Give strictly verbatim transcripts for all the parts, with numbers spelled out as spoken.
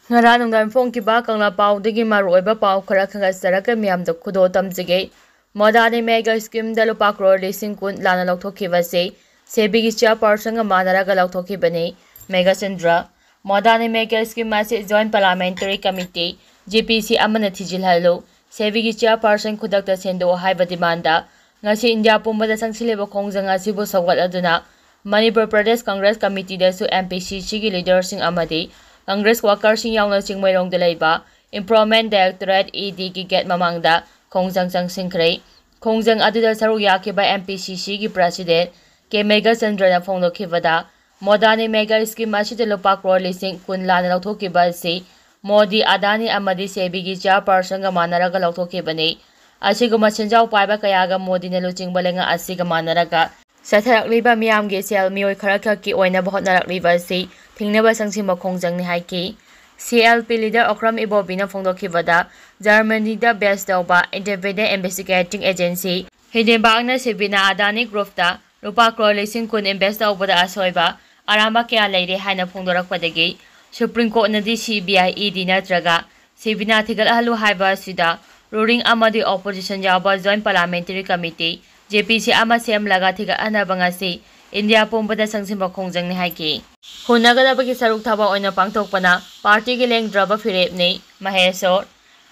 ꯉꯔꯥꯡ ꯅꯨꯡꯗꯥꯡ ꯐꯣꯡꯈꯤꯕ ꯀꯪꯂꯥ ꯄꯥꯎꯗꯒꯤ ꯃꯔꯨꯑꯣꯏꯕ ꯄꯥꯎ ꯈꯔ ꯈꯪꯒꯠꯆꯔꯒ ꯃꯤꯌꯥꯝꯗ ꯈꯨꯗꯣꯜ ꯇꯝꯖꯒꯦ꯫ ꯃꯣꯗꯥꯅꯤ ꯃꯦꯒꯥ ꯁ꯭ꯀꯤꯝꯗ ꯂꯨꯄꯥ ꯀ꯭ꯔꯣꯔ ꯂꯤꯁꯤꯡ ꯀꯨꯟ ꯂꯥꯟꯅ ꯂꯧꯊꯣꯛꯈꯤꯕ ꯑꯁꯤ ꯁꯦꯕꯤꯒꯤ ꯆꯤꯌꯥꯔꯄꯥꯔꯁꯟꯒ ꯃꯥꯟꯅꯔꯒ ꯂꯧꯊꯣꯛꯈꯤꯕꯅꯤ꯫ ꯃꯦꯒꯥ ꯆꯟꯗ꯭ꯔ, ꯃꯣꯗꯥꯅꯤ ꯃꯦꯒꯥ ꯁ꯭ꯀꯤꯝ ꯑꯁꯤ ꯖꯣꯏꯟꯠ ꯄꯥꯔꯂꯥꯃꯦꯟꯇꯔꯤ ꯀꯃꯤꯇꯤ, ꯖꯦ ꯄꯤ ꯁꯤ, ꯑꯃꯅ ꯊꯤꯖꯤꯜꯍꯜꯂꯨ꯫ ꯁꯦꯕꯤꯒꯤ ꯆꯤꯌꯥꯔꯄꯥꯔꯁꯟ ꯈꯨꯗꯛꯇ ꯁꯦꯝꯗꯣꯛꯎ ꯍꯥꯏꯕ ꯗꯤꯃꯥꯟꯗ ꯉꯁꯤ ꯏꯟꯗꯤꯌꯥ ꯄꯨꯝꯕꯗ ꯆꯪꯁꯤꯜꯂꯤꯕ ꯈꯣꯡꯖꯪ ꯑꯁꯤꯕꯨ ꯁꯧꯒꯠꯂꯗꯨꯅ ꯃꯅꯤꯄꯨꯔ ꯄ꯭ꯔꯗꯦꯁ ꯀꯪꯒ꯭ꯔꯦꯁ ꯀꯃꯤꯇꯤꯗꯁꯨ ꯑꯦꯝ ꯄꯤ ꯁꯤ ꯁꯤꯒꯤ ꯂꯤꯗꯔꯁꯤꯡ ꯑꯃꯗꯤ ꯀꯪꯒ꯭ꯔꯦꯁ ꯋꯥꯀꯔꯁꯤꯡ ꯌꯥꯎꯅ ꯆꯤꯡꯃꯩꯔꯣꯡꯗ ꯂꯩꯕ ꯏꯝꯄ꯭ꯔꯨꯚꯃꯦꯟꯠ ꯗꯥꯏꯔꯦꯛꯇꯣꯔꯦꯠ, ꯏ ꯗꯤꯒꯤ ꯒꯦꯠ ꯃꯃꯥꯡꯗ ꯈꯣꯡꯖꯪ ꯆꯪꯁꯤꯟꯈ꯭ꯔꯦ꯫ ꯈꯣꯡꯖꯪ ꯑꯗꯨꯗ ꯁꯔꯨꯛ ꯌꯥꯈꯤꯕ ꯑꯦꯝ ꯄꯤ ꯁꯤ ꯁꯤꯒꯤ ꯄ꯭ꯔꯁꯤꯗꯦꯟꯠ ꯀꯦ ꯃꯦꯘꯆꯟꯗ꯭ꯔꯅ ꯐꯣꯡꯗꯣꯛꯈꯤꯕꯗ, ꯃꯣꯗꯥꯅꯤ ꯃꯦꯒꯥ ꯁ꯭ꯀꯤꯝ ꯑꯁꯤꯗ ꯂꯨꯄꯥ ꯀ꯭ꯔꯣꯔ ꯂꯤꯁꯤꯡ ꯀꯨꯟ ꯂꯥꯟꯅ ꯂꯧꯊꯣꯛꯈꯤꯕ ꯑꯁꯤ ꯃꯣꯗꯤ, ꯑꯗꯥꯅꯤ ꯑꯃꯗꯤ ꯁꯦꯕꯤꯒꯤ ꯆꯤꯌꯥꯔꯄꯥꯔꯁꯟꯒ ꯃꯥꯟꯅꯔꯒ ꯂꯧꯊꯣꯛꯈꯤꯕꯅꯤ꯫ ꯑꯁꯤꯒꯨꯝꯕ ꯁꯦꯟꯖꯥꯎ ꯄꯥꯏꯕ ꯀꯌꯥꯒ ꯃꯣꯗꯤꯅ ꯂꯨꯆꯤꯡꯕ ꯂꯩꯉꯥꯛ ꯑꯁꯤꯒ ꯃꯥꯟꯅꯔꯒ ꯆꯠꯊꯔꯛꯂꯤꯕ ꯃꯤꯌꯥꯝꯒꯤ ꯁꯦꯜ ꯃꯤꯑꯣꯏ ꯈꯔꯈꯛꯀꯤ ꯑꯣꯏꯅꯕ ꯍꯣꯠꯅꯔꯛꯂꯤꯕ ꯑꯁꯤ ꯊꯤꯡꯅꯕ ꯆꯪꯁꯤꯟꯕ ꯈꯣꯡꯖꯪꯅꯤ ꯍꯥꯏꯈꯤ꯫ C L P leader Okram ꯏꯕꯣꯕꯤꯅ ꯐꯣꯡꯗꯣꯛꯈꯤꯕꯗ, ꯖꯔꯃꯅꯤꯗ ꯕꯦꯁ ꯇꯧꯕ ꯏꯟꯗꯤꯄꯦꯟꯗꯦꯟꯠ ꯏꯟꯚꯦꯁꯇꯤꯒꯦꯇꯤꯡ ꯑꯦꯖꯦꯟꯁꯤ ꯍꯤꯗꯦꯟꯕꯥꯛꯅ ꯁꯦꯕꯤꯅꯥ ꯑꯗꯥꯅꯤ ꯒ꯭ꯔꯨꯞꯇ ꯂꯨꯄꯥ ꯀ꯭ꯔꯣꯔ ꯂꯤꯁꯤꯡ ꯀꯨꯟ ꯏꯟꯚꯦꯁ ꯇꯧꯕꯗ ꯑꯁꯣꯏꯕ ꯑꯔꯥꯟꯕ ꯀꯌꯥ ꯂꯩꯔꯦ ꯍꯥꯏꯅ ꯐꯣꯡꯗꯣꯔꯛꯄꯗꯒꯤ ꯁꯨꯄ꯭ꯔꯤꯝ ꯀꯣꯔꯠꯅꯗꯤ ꯁꯤ ꯕꯤ ꯑꯥꯏ, ꯏ ꯗꯤ ꯅꯠꯇ꯭ꯔꯒ ꯁꯦꯕꯤꯅꯥ ꯊꯤꯒꯠꯍꯜꯂꯨ ꯍꯥꯏꯕ ꯑꯁꯤꯗ ꯔꯨꯂꯤꯡ ꯑꯃꯗꯤ ꯑꯣꯄꯣꯖꯤꯁꯟ ꯌꯥꯎꯕ ꯖꯣꯏꯟꯠ ꯄꯥꯔꯂꯥꯃꯦꯟꯇꯔꯤ ꯀꯃꯤꯇꯤ, ꯖꯦ ꯄꯤ ꯁꯤ, ꯑꯃ ꯁꯦꯝꯂꯒ ꯊꯤꯒꯠꯍꯟꯅꯕ ꯉꯁꯤ ꯏꯟꯗꯤꯌꯥ ꯄꯨꯝꯕꯗ ꯆꯪꯁꯤꯟꯕ ꯈꯣꯡꯖꯪꯅꯤ ꯍꯥꯏꯈꯤ꯫ ꯍꯨꯟꯅꯒꯗꯕꯒꯤ ꯁꯔꯨꯛ ꯊꯕꯛ ꯑꯣꯏꯅ ꯄꯥꯡꯊꯣꯛꯄꯅ ꯄꯥꯔꯇꯤꯒꯤ ꯂꯦꯡꯗ꯭ꯔꯕ ꯐꯤꯔꯦꯞꯅꯤ꯫ ꯃꯍꯦꯁꯣꯔ,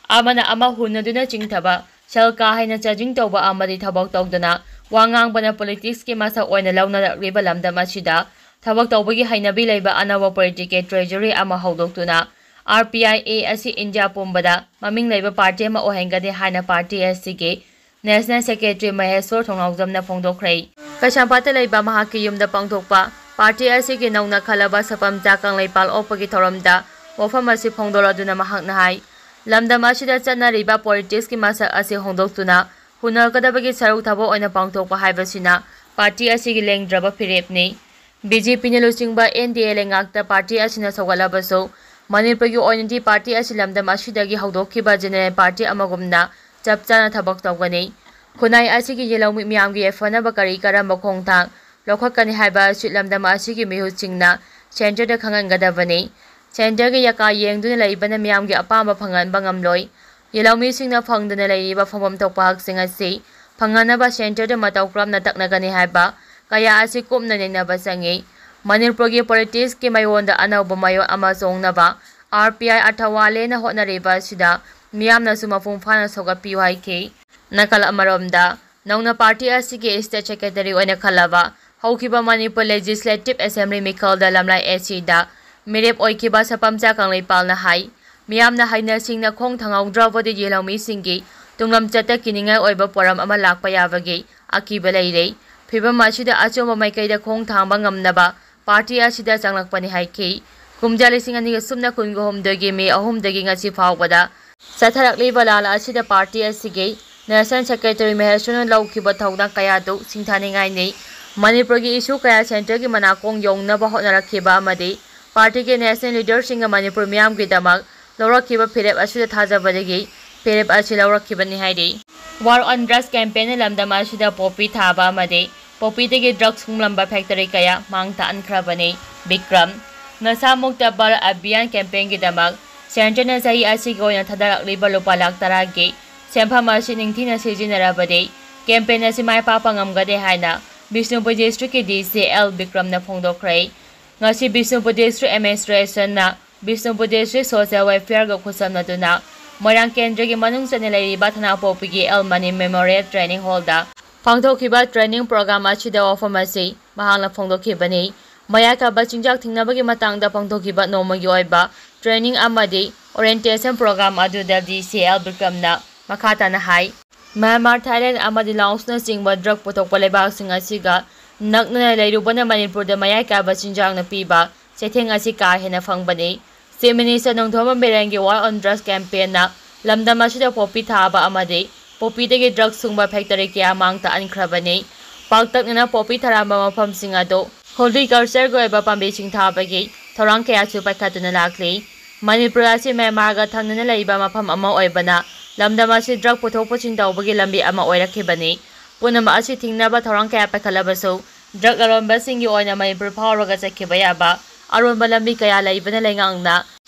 ꯑꯃꯅ ꯑꯃ ꯍꯨꯟꯅꯗꯨꯅ ꯆꯤꯡꯊꯕ, ꯁꯦꯜ ꯀꯥ ꯍꯦꯟꯅ ꯆꯥꯖꯤꯡ ꯇꯧꯕ ꯑꯃꯗꯤ ꯊꯕꯛ ꯇꯧꯗꯅ ꯋꯥ ꯉꯥꯡꯕꯅ ꯄꯣꯂꯤꯇꯤꯛꯁꯀꯤ ꯃꯁꯛ ꯑꯣꯏꯅ ꯂꯧꯅꯔꯛꯂꯤꯕ ꯂꯝꯗꯝ ꯑꯁꯤꯗ ꯊꯕꯛ ꯇꯧꯕꯒꯤ ꯍꯩꯅꯕꯤ ꯂꯩꯕ ꯑꯅꯧꯕ ꯄꯣꯂꯤꯇꯤꯀꯦꯜ ꯇ꯭ꯔꯦꯖꯔꯤ ꯑꯃ ꯍꯧꯗꯣꯛꯇꯨꯅ ꯑꯥꯔ ꯄꯤ ꯑꯥꯏ ꯑꯦ ꯑꯁꯤ ꯏꯟꯗꯤꯌꯥ ꯄꯨꯝꯕꯗ ꯃꯃꯤꯡ ꯂꯩꯕ ꯄꯥꯔꯇꯤ ꯑꯃ ꯑꯣꯏꯍꯟꯒꯅꯤ ꯍꯥꯏꯅ ꯄꯥꯔꯇꯤ ꯑꯁꯤꯒꯤ ꯅꯦꯁꯅꯦꯜ ꯁꯦꯀ꯭ꯔꯦꯇꯔꯤ ꯃꯍꯦꯁꯣꯔ ꯊꯣꯡꯅꯥꯎꯖꯝꯅ ꯐꯣꯡꯗꯣꯛꯈ꯭ꯔꯦ꯫ ꯀꯩꯁꯥꯝꯄꯥꯠꯇ ꯂꯩꯕ ꯃꯍꯥꯛꯀꯤ ꯌꯨꯝꯗ ꯄꯥꯡꯊꯣꯛꯄ ꯄꯥꯔꯇꯤ ꯑꯁꯤꯒꯤ ꯅꯧꯅ ꯈꯜꯂꯕ ꯁꯄꯝꯆꯥ ꯀꯪꯂꯩꯄꯥꯛ ꯑꯣꯛꯄꯒꯤ ꯊꯧꯔꯝꯗ ꯋꯥꯐꯝ ꯑꯁꯤ ꯐꯣꯡꯗꯣꯔꯗꯨꯅ ꯃꯍꯥꯛꯅ ꯍꯥꯏ, ꯂꯝꯗꯝ ꯑꯁꯤꯗ ꯆꯠꯅꯔꯤꯕ ꯄꯣꯂꯤꯇꯤꯛꯁꯀꯤ ꯃꯁꯛ ꯑꯁꯤ ꯍꯣꯡꯗꯣꯛꯇꯨꯅ ꯍꯨꯟꯅꯒꯗꯕꯒꯤ ꯁꯔꯨꯛ ꯊꯕꯛ ꯑꯣꯏꯅ ꯄꯥꯡꯊꯣꯛꯄ ꯍꯥꯏꯕꯁꯤꯅ ꯄꯥꯔꯇꯤ ꯑꯁꯤꯒꯤ ꯂꯦꯡꯗ꯭ꯔꯕ ꯐꯤꯔꯦꯞꯅꯤ꯫ ꯕꯤ ꯖꯦ ꯄꯤꯅ ꯂꯨꯆꯤꯡꯕ ꯑꯦꯟ ꯗꯤ ꯑꯦ ꯂꯩꯉꯥꯛꯇ ꯄꯥꯔꯇꯤ ꯑꯁꯤꯅ ꯁꯧꯒꯠꯂꯕꯁꯨ, ꯃꯅꯤꯄꯨꯔꯒꯤ ꯑꯣꯏꯅꯗꯤ ꯄꯥꯔꯇꯤ ꯑꯁꯤ ꯂꯝꯗꯝ ꯑꯁꯤꯗꯒꯤ ꯍꯧꯗꯣꯛꯈꯤꯕ ꯖꯦꯅꯔꯦꯜ ꯄꯥꯔꯇꯤ ꯑꯃꯒꯨꯝꯅ ꯆꯞ ꯆꯥꯅ ꯊꯕꯛ ꯇꯧꯒꯅꯤ꯫ ꯈꯨꯟꯅꯥꯏ ꯑꯁꯤꯒꯤ ꯌꯦꯜꯍꯧꯃꯤ ꯃꯤꯌꯥꯝꯒꯤ ꯌꯥꯏꯐꯅꯕ ꯀꯔꯤ ꯀꯔꯝꯕ ꯈꯣꯡꯊꯥꯡ ꯂꯧꯈꯠꯀꯅꯤ ꯍꯥꯏꯕ ꯑꯁꯤ ꯂꯝꯗꯝ ꯑꯁꯤꯒꯤ ꯃꯤꯍꯨꯠꯁꯤꯡꯅ ꯁꯦꯟꯇꯔꯗ ꯈꯪꯍꯟꯒꯗꯕꯅꯤ꯫ ꯁꯦꯟꯇꯔꯒꯤ ꯌꯥꯀꯥ ꯌꯦꯡꯗꯨꯅ ꯂꯩꯕꯅ ꯃꯤꯌꯥꯝꯒꯤ ꯑꯄꯥꯝꯕ ꯐꯪꯍꯟꯕ ꯉꯝꯂꯣꯏ꯫ ꯌꯦꯜꯍꯧꯃꯤꯁꯤꯡꯅ ꯐꯪꯗꯅ ꯂꯩꯔꯤꯕ ꯐꯪꯐꯝ ꯊꯣꯛꯄ ꯍꯛꯁꯤꯡ ꯑꯁꯤ ꯐꯪꯍꯟꯅꯕ ꯁꯦꯟꯇꯔꯗ ꯃꯇꯧ ꯀꯔꯝꯅ ꯇꯛꯅꯒꯅꯤ ꯍꯥꯏꯕ ꯀꯌꯥ ꯑꯁꯤ ꯀꯨꯞꯅ ꯅꯩꯅꯕ ꯆꯪꯏ꯫ ꯃꯅꯤꯄꯨꯔꯒꯤ ꯄꯣꯂꯤꯇꯤꯛꯁꯀꯤ ꯃꯥꯏꯑꯣꯟꯗ ꯑꯅꯧꯕ ꯃꯥꯏꯑꯣꯟ ꯑꯃ ꯆꯣꯡꯅꯕ ꯑꯥꯔ ꯄꯤ ꯑꯥꯏ ꯑꯊꯋꯥꯂꯦꯅ ꯍꯣꯠꯅꯔꯤꯕ ꯑꯁꯤꯗ ꯃꯤꯌꯥꯝꯅꯁꯨ ꯃꯄꯨꯡ ꯐꯥꯅ ꯁꯧꯒꯠꯄꯤꯌꯨ ꯍꯥꯏꯈꯤ꯫ ꯅꯥꯀꯜ ꯑꯃꯔꯣꯝꯗ, ꯅꯧꯅ ꯄꯥꯔꯇꯤ ꯑꯁꯤꯒꯤ ꯁ꯭ꯇꯦꯠ ꯁꯦꯀ꯭ꯔꯦꯇꯔꯤ ꯑꯣꯏꯅ ꯈꯜꯂꯕ ꯍꯧꯈꯤꯕ ꯃꯅꯤꯄꯨꯔ ꯂꯦꯖꯤꯁꯂꯦꯇꯤꯚ ꯑꯦꯁꯦꯝꯕ꯭ꯂꯤ ꯃꯤꯈꯜꯗ ꯂꯝꯂꯥꯏ ꯑꯦꯁꯤꯗ ꯃꯤꯔꯦꯞ ꯑꯣꯏꯈꯤꯕ ꯁꯄꯝꯆꯥ ꯀꯪꯂꯩꯄꯥꯜꯅ ꯍꯥꯏ, ꯃꯤꯌꯥꯝꯅ ꯍꯩꯅ ꯁꯤꯡꯅ ꯈꯣꯡ ꯊꯥꯡꯍꯧꯗ꯭ꯔꯕꯗꯤ ꯌꯦꯜꯍꯧꯃꯤꯁꯤꯡꯒꯤ ꯇꯨꯡꯂꯝꯆꯠꯇ ꯀꯤꯅꯤꯡꯉꯥꯏ ꯑꯣꯏꯕ ꯄꯣꯔꯝ ꯑꯃ ꯂꯥꯛꯄ ꯌꯥꯕꯒꯤ ꯑꯀꯤꯕ ꯂꯩꯔꯦ꯫ ꯐꯤꯚꯝ ꯑꯁꯤꯗ ꯑꯆꯨꯝꯕ ꯃꯥꯏꯀꯩꯗ ꯈꯣꯡ ꯊꯥꯡꯕ ꯉꯝꯅꯕ ꯄꯥꯔꯇꯤ ꯑꯁꯤꯗ ꯆꯪꯂꯛꯄꯅꯤ ꯍꯥꯏꯈꯤ꯫ ꯀꯨꯝꯖꯥ ꯂꯤꯁꯤꯡ ꯑꯅꯤꯒ ꯁꯨꯞꯅ ꯀꯨꯟꯒ ꯍꯨꯝꯗꯣꯏꯒꯤ ꯃꯦ ꯑꯍꯨꯝꯗꯒꯤ ꯉꯁꯤ ꯐꯥꯎꯕꯗ ꯆꯠꯊꯔꯛꯂꯤꯕ ꯂꯥꯟ ꯑꯁꯤꯗ ꯄꯥꯔꯇꯤ ꯑꯁꯤꯒꯤ ꯅꯦꯁꯅꯦꯜ ꯁꯦꯀ꯭ꯔꯦꯇꯔꯤ ꯃꯍꯦꯁ꯭ꯋꯔꯅ ꯂꯧꯈꯤꯕ ꯊꯧꯗꯥꯡ ꯀꯌꯥꯗꯨ ꯁꯤꯡꯊꯥꯅꯤꯡꯉꯥꯏꯅꯤ꯫ ꯃꯅꯤꯄꯨꯔꯒꯤ ꯏꯁꯨ ꯀꯌꯥ ꯁꯦꯟꯇꯔꯒꯤ ꯃꯅꯥꯀꯣꯡ ꯌꯧꯅꯕ ꯍꯣꯠꯅꯔꯛꯈꯤꯕ ꯑꯃꯗꯤ ꯄꯥꯔꯇꯤꯒꯤ ꯅꯦꯁꯅꯦꯜ ꯂꯤꯗꯔꯁꯤꯡꯅ ꯃꯅꯤꯄꯨꯔ ꯃꯤꯌꯥꯝꯒꯤꯗꯃꯛ ꯂꯧꯔꯛꯈꯤꯕ ꯐꯤꯔꯦꯞ ꯑꯁꯤꯗ ꯊꯥꯖꯕꯗꯒꯤ ꯐꯤꯔꯦꯞ ꯑꯁꯤ ꯂꯧꯔꯛꯈꯤꯕꯅꯤ ꯍꯥꯏꯔꯤ꯫ War on Drugs campaignꯅ ꯂꯝꯗꯝ ꯑꯁꯤꯗ ꯄꯣꯄꯤ ꯊꯥꯕ ꯑꯃꯗꯤ ꯄꯣꯄꯤꯗꯒꯤ ꯗ꯭ꯔꯒ ꯁꯨꯡꯂꯝꯕ ꯐꯦꯛꯇꯔꯤ ꯀꯌꯥ ꯃꯥꯡ ꯇꯥꯛꯍꯟꯈ꯭ꯔꯕꯅꯤ꯫ ꯕꯤꯀ꯭ꯔꯝ, ꯅꯁꯥ ꯃꯨꯛꯇ ꯕꯜ ꯑꯚꯤꯌꯥꯟ ꯀꯦꯝꯄꯦꯟꯒꯤꯗꯃꯛ ꯁꯦꯟꯇꯔꯅ ꯆꯍꯤ ꯑꯁꯤꯒꯤ ꯑꯣꯏꯅ ꯊꯥꯗꯔꯛꯂꯤꯕ ꯂꯨꯄꯥ ꯂꯥꯈ ꯇꯔꯥꯒꯤ ꯁꯦꯟꯐꯝ ꯑꯁꯤ ꯅꯤꯡꯊꯤꯅ ꯁꯤꯖꯤꯟꯅꯔꯕꯗꯤ ꯀꯦꯝꯄꯦꯟ ꯑꯁꯤ ꯃꯥꯏ ꯄꯥꯛꯄ ꯉꯝꯒꯅꯤ ꯍꯥꯏꯅ ꯕꯤꯁꯅꯨꯄꯨꯔ ꯗꯤꯁꯇ꯭ꯔꯤꯛꯀꯤ ꯗꯤ ꯁꯤ ꯑꯦꯜ ꯕꯤꯀ꯭ꯔꯝꯅ ꯐꯣꯡꯗꯣꯛꯈ꯭ꯔꯦ꯫ ꯉꯁꯤ ꯕꯤꯁꯅꯨꯄꯨꯔ ꯗꯤꯁꯇ꯭ꯔꯤꯛ ꯑꯦꯗꯃꯤꯅꯤꯁꯇ꯭ꯔꯦꯁꯟꯅ ꯕꯤꯁꯅꯨꯄꯨꯔ ꯗꯤꯁꯇ꯭ꯔꯤꯛ ꯁꯣꯁꯤꯌꯦꯜ ꯋꯦꯜꯐꯤꯌꯔꯒ ꯈꯨꯠꯁꯝꯅꯗꯨꯅ ꯃꯣꯏꯔꯥꯡ ꯀꯦꯟꯗ꯭ꯔꯒꯤ ꯃꯅꯨꯡ ꯆꯟꯅ ꯂꯩꯔꯤꯕ ꯊꯅꯥꯄꯣꯛꯄꯤꯒꯤ ꯑꯦꯜ ꯃꯅꯤ ꯃꯦꯃꯣꯔꯤꯌꯦꯜ ꯇ꯭ꯔꯦꯅꯤꯡ ꯍꯣꯜꯗ ꯄꯥꯡꯊꯣꯛꯈꯤꯕ ꯇ꯭ꯔꯦꯅꯤꯡ ꯄ꯭ꯔꯣꯒ꯭ꯔꯥꯝ ꯑꯁꯤꯗ ꯋꯥꯐꯝ ꯑꯁꯤ ꯃꯍꯥꯛꯅ ꯐꯣꯡꯗꯣꯛꯈꯤꯕꯅꯤ꯫ ꯃꯌꯥꯏ ꯀꯥꯕ ꯆꯤꯟꯖꯥꯛ ꯊꯤꯡꯅꯕꯒꯤ ꯃꯇꯥꯡꯗ ꯄꯥꯡꯊꯣꯛꯈꯤꯕ ꯅꯣꯡꯃꯒꯤ ꯑꯣꯏꯕ ꯇ꯭ꯔꯦꯅꯤꯡ ꯑꯃꯗꯤ ꯑꯣꯔꯤꯌꯦꯟꯇꯦꯁꯟ ꯄ꯭ꯔꯣꯒ꯭ꯔꯥꯝ ꯑꯗꯨꯗ ꯗꯤ ꯁꯤ ꯑꯦꯜ ꯕꯤꯀ꯭ꯔꯝꯅ ꯃꯈꯥ ꯇꯥꯅ ꯍꯥꯏ, ꯃ꯭ꯌꯥꯟꯃꯥꯔ, ꯊꯥꯏꯂꯦꯟ ꯑꯃꯗꯤ ꯂꯥꯑꯣꯁꯅꯆꯤꯡꯕ ꯗ꯭ꯔꯒ ꯄꯨꯊꯣꯛꯄ ꯂꯩꯕꯥꯛꯁꯤꯡ ꯑꯁꯤꯒ ꯅꯛꯅꯅ ꯂꯩꯔꯨꯕꯅ ꯃꯅꯤꯄꯨꯔꯗ ꯃꯌꯥꯏ ꯀꯥꯕ ꯆꯤꯟꯖꯥꯛꯅ ꯄꯤꯕ ꯆꯩꯊꯦꯡ ꯑꯁꯤ ꯀꯥ ꯍꯦꯟꯅ ꯐꯪꯕꯅꯤ꯫ ꯆꯤꯐ ꯃꯤꯅꯤꯁꯇꯔ ꯅꯣꯡꯊꯣꯝꯕꯝ ꯕꯤꯔꯦꯟꯒꯤ War on Drugs campaignꯅ ꯂꯝꯗꯝ ꯑꯁꯤꯗ ꯄꯣꯄꯤ ꯊꯥꯕ ꯑꯃꯗꯤ ꯄꯣꯄꯤꯗꯒꯤ ꯗ꯭ꯔꯒ ꯁꯨꯡꯕ ꯐꯦꯛꯇꯔꯤ ꯀꯌꯥ ꯃꯥꯡ ꯇꯥꯛꯍꯟꯈ꯭ꯔꯕꯅꯤ꯫ ꯄꯥꯛꯇꯛꯅꯅ ꯄꯣꯄꯤ ꯊꯥꯔꯝꯕ ꯃꯐꯝꯁꯤꯡ ꯑꯗꯨ ꯍꯣꯔꯇꯤꯀꯜꯆꯔꯒꯤ ꯑꯣꯏꯕ ꯄꯥꯝꯕꯤꯁꯤꯡ ꯊꯥꯕꯒꯤ ꯊꯧꯔꯥꯡ ꯀꯌꯥꯁꯨ ꯄꯥꯏꯈꯠꯇꯨꯅ ꯂꯥꯛꯂꯤ꯫ ꯃꯅꯤꯄꯨꯔ ꯑꯁꯤ ꯃ꯭ꯌꯥꯟꯃꯥꯔꯒ ꯊꯪꯅꯅ ꯂꯩꯕ ꯃꯐꯝ ꯑꯃ ꯑꯣꯏꯕꯅ ꯂꯝꯗꯝ ꯑꯁꯤ ꯗ꯭ꯔꯒ ꯄꯨꯊꯣꯛ ꯄꯨꯁꯤꯟ ꯇꯧꯕꯒꯤ ꯂꯝꯕꯤ ꯑꯃ ꯑꯣꯏꯔꯛꯈꯤꯕꯅꯤ꯫ ꯄꯨꯝꯅꯃꯛ ꯑꯁꯤ ꯊꯤꯡꯅꯕ ꯊꯧꯔꯥꯡ ꯀꯌꯥ ꯄꯥꯏꯈꯠꯂꯕꯁꯨ ꯗ꯭ꯔꯒ ꯂꯂꯣꯟꯕꯁꯤꯡꯒꯤ ꯑꯣꯏꯅ ꯃꯅꯤꯄꯨꯔ ꯐꯥꯎꯔꯒ ꯆꯠꯈꯤꯕ ꯌꯥꯕ ꯑꯔꯣꯟꯕ ꯂꯝꯕꯤ ꯀꯌꯥ ꯂꯩꯕꯅ ꯂꯩꯉꯥꯛꯅ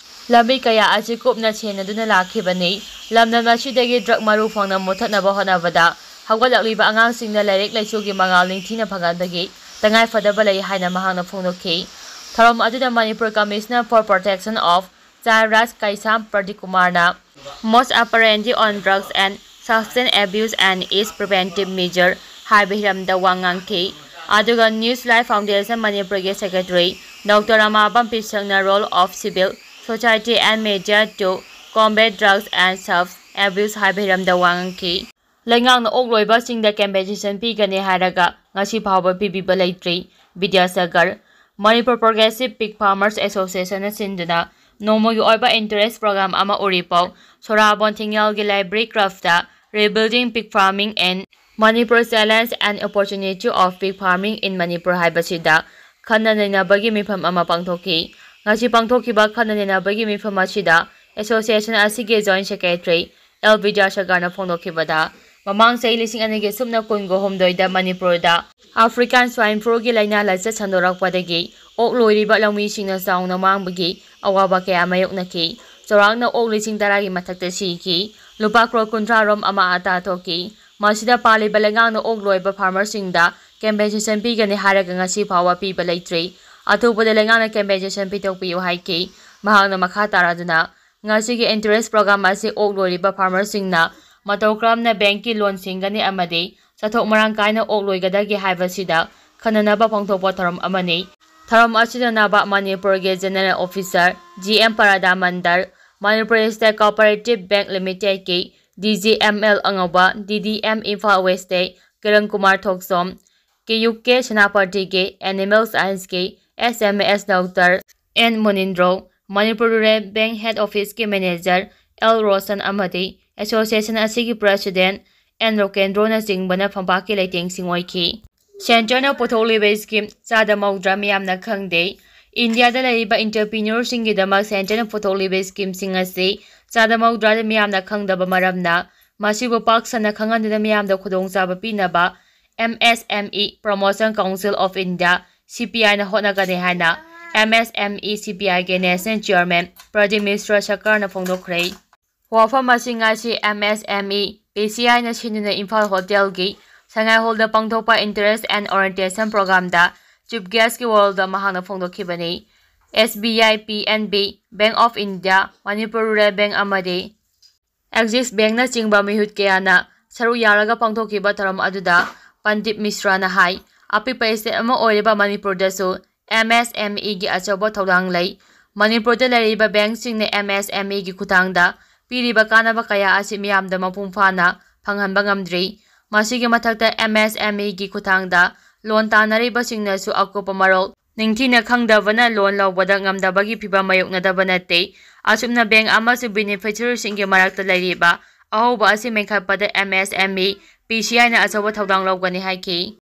ꯂꯝꯕꯤ ꯀꯌꯥ ꯑꯁꯤ ꯀꯨꯞꯅ ꯁꯦꯟꯅꯗꯨꯅ ꯂꯥꯛꯈꯤꯕꯅꯤ꯫ ꯂꯝꯗꯝ ꯑꯁꯤꯗꯒꯤ ꯗ꯭ꯔꯒ ꯃꯔꯨ ꯐꯪꯅ ꯃꯨꯠꯊꯠꯅꯕ ꯍꯣꯠꯅꯕꯗ ꯍꯧꯒꯠꯂꯛꯂꯤꯕ ꯑꯉꯥꯡꯁꯤꯡꯗ ꯂꯥꯏꯔꯤꯛ ꯂꯥꯏꯁꯨꯒꯤ ꯃꯉꯥꯜ ꯅꯤꯡꯊꯤꯅ ꯐꯪꯍꯟꯕꯒꯤ ꯇꯉꯥꯏꯐꯗꯕ ꯂꯩ ꯍꯥꯏꯅ ꯃꯍꯥꯛꯅ ꯐꯣꯡꯗꯣꯛꯈꯤ꯫ ꯊꯧꯔꯝ ꯑꯗꯨꯗ Manipur Commissioner for Protection of Child Rights ꯀꯩꯁꯥꯝ ꯄ꯭ꯔꯗꯤꯞ ꯀꯨꯃꯥꯔꯅ Modus Operandi on Drugs and Substance Abuse and Its Preventive Measure ꯍꯥꯏꯕ ꯍꯤꯔꯝꯗ ꯋꯥ ꯉꯥꯡꯈꯤ꯫ ꯑꯗꯨꯒ News Life Foundation ꯃꯅꯤꯄꯨꯔꯒꯤ Secretary Doctor ꯔꯃꯥꯕꯝ ꯄꯤꯁꯛꯅ Role of Civil Society and Media to Combat Drugs and Substance Abuse ꯍꯥꯏꯕ ꯍꯤꯔꯝꯗ ꯋꯥ ꯉꯥꯡꯈꯤ꯫ ꯂꯩꯉꯥꯛꯅ ꯑꯣꯛ ꯂꯣꯏꯕꯁꯤꯡꯗ compensation ꯄꯤꯒꯅꯤ ꯍꯥꯏꯔꯒ ꯉꯁꯤ ꯐꯥꯎꯕ ꯄꯤꯕꯤꯕ ꯂꯩꯇ꯭ꯔꯤ꯫ Vidyasagar. Manipur Progressive Pig Farmers Associationꯅ ꯁꯤꯟꯗꯨꯅ ꯅꯣꯡꯃꯒꯤ ꯑꯣꯏꯕ interest program ꯑꯃ ꯎꯔꯤꯄꯣꯛ ꯁꯣꯔꯥꯕꯣꯟ ꯊꯤꯡꯉꯦꯜꯒꯤ library clubꯇ Rebuilding Pig Farming in Manipur, Challenge and Opportunity of Pig Farming in Manipur ꯍꯥꯏꯕꯁꯤꯗ ꯈꯟꯅ ꯅꯩꯅꯕꯒꯤ ꯃꯤꯐꯝ ꯑꯃ ꯄꯥꯡꯊꯣꯛꯈꯤ꯫ ꯉꯁꯤ ꯄꯥꯡꯊꯣꯛꯈꯤꯕ ꯈꯟꯅ ꯅꯩꯅꯕꯒꯤ ꯃꯤꯐꯝ ꯑꯁꯤꯗ association ꯑꯁꯤꯒꯤ Joint Secretary ꯑꯦꯜ ꯕꯤꯗ꯭ꯌꯥꯁꯥꯒꯔꯅ ꯐꯣꯡꯗꯣꯛꯈꯤꯕꯗ, ꯃꯃꯥꯡ ꯆꯍꯤ ꯂꯤꯁꯤꯡ ꯑꯅꯤꯒꯤ ꯁꯨꯞꯅ ꯀꯨꯟꯒ ꯍꯨꯝꯗꯣꯏꯗ ꯃꯅꯤꯄꯨꯔꯗ African Swine Fluꯒꯤ ꯂꯥꯏꯅꯥ ꯂꯥꯏꯆꯠ ꯁꯟꯗꯣꯔꯛꯄꯗꯒꯤ ꯑꯣꯛ ꯂꯣꯏꯔꯤꯕ ꯂꯧꯃꯤꯁꯤꯡꯅ ꯆꯥꯎꯅ ꯃꯥꯡꯕꯒꯤ ꯑꯋꯥꯕ ꯀꯌꯥ ꯃꯥꯌꯣꯛꯅꯈꯤ꯫ ꯆꯥꯎꯔꯥꯛꯅ ꯑꯣꯛ ꯂꯤꯁꯤꯡ ꯇꯔꯥꯒꯤ ꯃꯊꯛꯇ ꯁꯤꯈꯤ꯫ ꯂꯨꯄꯥ ꯀ꯭ꯔꯣꯔ ꯀꯨꯟꯊ꯭ꯔꯥ ꯔꯣꯝ ꯑꯃꯥ ꯑꯇꯥ ꯊꯣꯛꯈꯤ꯫ ꯃꯁꯤꯗ ꯄꯥꯜꯂꯤꯕ ꯂꯩꯉꯥꯛꯅ ꯑꯣꯛ ꯂꯣꯏꯕ farmerꯁꯤꯡꯗ compensation ꯄꯤꯒꯅꯤ ꯍꯥꯏꯔꯒ ꯉꯁꯤ ꯐꯥꯎꯕ ꯄꯤꯕ ꯂꯩꯇ꯭ꯔꯤ꯫ ꯑꯊꯨꯕꯗ ꯂꯩꯉꯥꯛꯅ compensation ꯄꯤꯊꯣꯛꯄꯤꯌꯨ ꯍꯥꯏꯈꯤ꯫ ꯃꯍꯥꯛꯅ ꯃꯈꯥ ꯇꯥꯔꯗꯨꯅ, ꯉꯁꯤꯒꯤ interest program ꯑꯁꯤ ꯑꯣꯛ ꯂꯣꯏꯔꯤꯕ farmerꯁꯤꯡꯅ ꯃꯇꯧ ꯀꯔꯝꯅ bankꯀꯤ loan ꯁꯤꯡꯒꯅꯤ ꯑꯃꯗꯤ ꯆꯥꯊꯣꯛ ꯃꯔꯥꯡ ꯀꯥꯏꯅ ꯑꯣꯛ ꯂꯣꯏꯒꯗꯒꯦ ꯍꯥꯏꯕꯁꯤꯗ ꯈꯟꯅꯅꯕ ꯄꯥꯡꯊꯣꯛꯄ ꯊꯧꯔꯝ ꯑꯃꯅꯤ꯫ ꯊꯧꯔꯝ ꯑꯁꯤꯗ ꯅꯥꯕ ꯃꯅꯤꯄꯨꯔꯒꯤ General Officer G M Parada Mandal, Manipur State Cooperative Bank Limitedꯀꯤ ꯗꯤ ꯖꯤ ꯑꯦꯝ ꯑꯦꯜ ꯑꯉꯧꯕ, ꯗꯤ ꯗꯤ ꯑꯦꯝ ꯏꯝꯐꯥꯜ Westꯀꯤ Kiran Kumar Thokchom, K U K ꯁꯦꯅꯥꯄꯇꯤꯒꯤ Animal Scienceꯀꯤ S M S Doctor N Munindro, Manipur Rural Bank Head Officeꯀꯤ Manager ꯑꯦꯜ ꯔꯣꯁꯟ ꯑꯃꯗꯤ association ꯑꯁꯤꯒꯤ President and ꯔꯣꯀꯦꯟꯗ꯭ꯔꯣꯅꯆꯤꯡꯕꯅ ꯐꯝꯄꯥꯛꯀꯤ ꯂꯩꯇꯦꯡꯁꯤꯡ ꯑꯣꯏꯈꯤ꯫ Centreꯅ ꯄꯨꯊꯣꯛꯂꯤꯕ scheme ꯆꯥꯗ ꯃꯧꯗ꯭ꯔꯥ ꯃꯤꯌꯥꯝꯅ ꯈꯪꯗꯦ꯫ ꯏꯟꯗꯤꯌꯥꯗ ꯂꯩꯔꯤꯕ entrepreneurꯁꯤꯡꯒꯤꯗꯃꯛ Centreꯅ ꯄꯨꯊꯣꯛꯂꯤꯕ schemeꯁꯤꯡ ꯑꯁꯤ ꯆꯥꯗ ꯃꯧꯗ꯭ꯔꯥꯗ ꯃꯤꯌꯥꯝꯅ ꯈꯪꯗꯕ ꯃꯔꯝꯅ ꯃꯁꯤꯕꯨ ꯄꯥꯛ ꯁꯟꯅ ꯈꯪꯍꯟꯗꯨꯅ ꯃꯤꯌꯥꯝꯗ ꯈꯨꯗꯣꯡꯆꯥꯕ ꯄꯤꯅꯕ M S M E Promotion Council of India, C P Iꯅ ꯍꯣꯠꯅꯒꯅꯤ ꯍꯥꯏꯅ ꯑꯦꯝ ꯑꯦꯁ ꯑꯦꯝ ꯏ ꯁꯤ ꯄꯤ ꯑꯥꯏꯒꯤ National Chairman ꯄ꯭ꯔꯗꯤꯞ ꯃꯤꯁ꯭ꯔ ꯁꯔꯀꯥꯔꯅ ꯐꯣꯡꯗꯣꯛꯈ꯭ꯔꯦ꯫ ꯋꯥꯐꯝ ꯑꯁꯤꯡ ꯑꯁꯤ ꯑꯦꯝ ꯑꯦꯁ ꯑꯦꯝ ꯏ ꯄꯤ ꯁꯤ ꯑꯥꯏꯅ ꯁꯤꯟꯗꯨꯅ ꯏꯝꯐꯥꯜ ꯍꯣꯇꯦꯜꯒꯤ ꯁꯉꯥꯏ ꯍꯣꯜꯗ ꯄꯥꯡꯊꯣꯛꯄ Interest and Orientation Programꯗ Chief Guestꯀꯤ ꯋꯥꯔꯣꯜꯗ ꯃꯍꯥꯛꯅ ꯐꯣꯡꯗꯣꯛꯈꯤꯕꯅꯤ꯫ S B I, P N B, Bank of India, Manipur Rural Bank ꯑꯃꯗꯤ Axis Bankꯅꯆꯤꯡꯕ ꯃꯤꯍꯨꯠ ꯀꯌꯥꯅ ꯁꯔꯨꯛ ꯌꯥꯔꯒ ꯄꯥꯡꯊꯣꯛꯈꯤꯕ ꯊꯧꯔꯝ ꯑꯗꯨꯗ ꯄꯟꯗꯤꯠ ꯃꯤꯁ꯭ꯔꯥꯅ ꯍꯥꯏ, ꯑꯄꯤꯛꯄ state ꯑꯃ ꯑꯣꯏꯔꯤꯕ ꯃꯅꯤꯄꯨꯔꯗꯁꯨ ꯑꯦꯝ ꯑꯦꯁ ꯑꯦꯝ ꯏꯒꯤ ꯑꯆꯧꯕ ꯊꯧꯗꯥꯡ ꯂꯩ꯫ ꯃꯅꯤꯄꯨꯔꯗ ꯂꯩꯔꯤꯕ bankꯁꯤꯡꯅ ꯑꯦꯝ ꯑꯦꯁ ꯑꯦꯝ ꯏꯒꯤ ꯈꯨꯠꯊꯥꯡꯗ ꯄꯤꯔꯤꯕ ꯀꯥꯟꯅꯕ ꯀꯌꯥ ꯑꯁꯤ ꯃꯤꯌꯥꯝꯗ ꯃꯄꯨꯡ ꯐꯥꯅ ꯐꯪꯍꯟꯕ ꯉꯝꯗ꯭ꯔꯤ꯫ ꯃꯁꯤꯒꯤ ꯃꯊꯛꯇ, ꯑꯦꯝ ꯑꯦꯁ ꯑꯦꯝ ꯏꯒꯤ ꯈꯨꯠꯊꯥꯡꯗ loan ꯇꯥꯟꯅꯔꯤꯕꯁꯤꯡꯅꯁꯨ ꯑꯀꯨꯞꯄ ꯃꯔꯣꯜ ꯅꯤꯡꯊꯤꯅ ꯈꯪꯗꯕꯅ loan ꯂꯧꯕꯗ ꯉꯝꯗꯕꯒꯤ ꯐꯤꯚꯝ ꯃꯥꯌꯣꯛꯅꯗꯕ ꯅꯠꯇꯦ꯫ ꯑꯁꯨꯝꯅ bank ꯑꯃꯁꯨꯡ beneficiaryꯁꯤꯡꯒꯤ ꯃꯔꯛꯇ ꯂꯩꯔꯤꯕ ꯑꯍꯣꯕ ꯑꯁꯤ ꯃꯦꯟꯈꯠꯄꯗ ꯑꯦꯝ ꯑꯦꯁ ꯑꯦꯝ ꯏ ꯄꯤ ꯁꯤ ꯑꯥꯏꯅ ꯑꯆꯧꯕ ꯊꯧꯗꯥꯡ ꯂꯧꯒꯅꯤ ꯍꯥꯏꯈꯤ꯫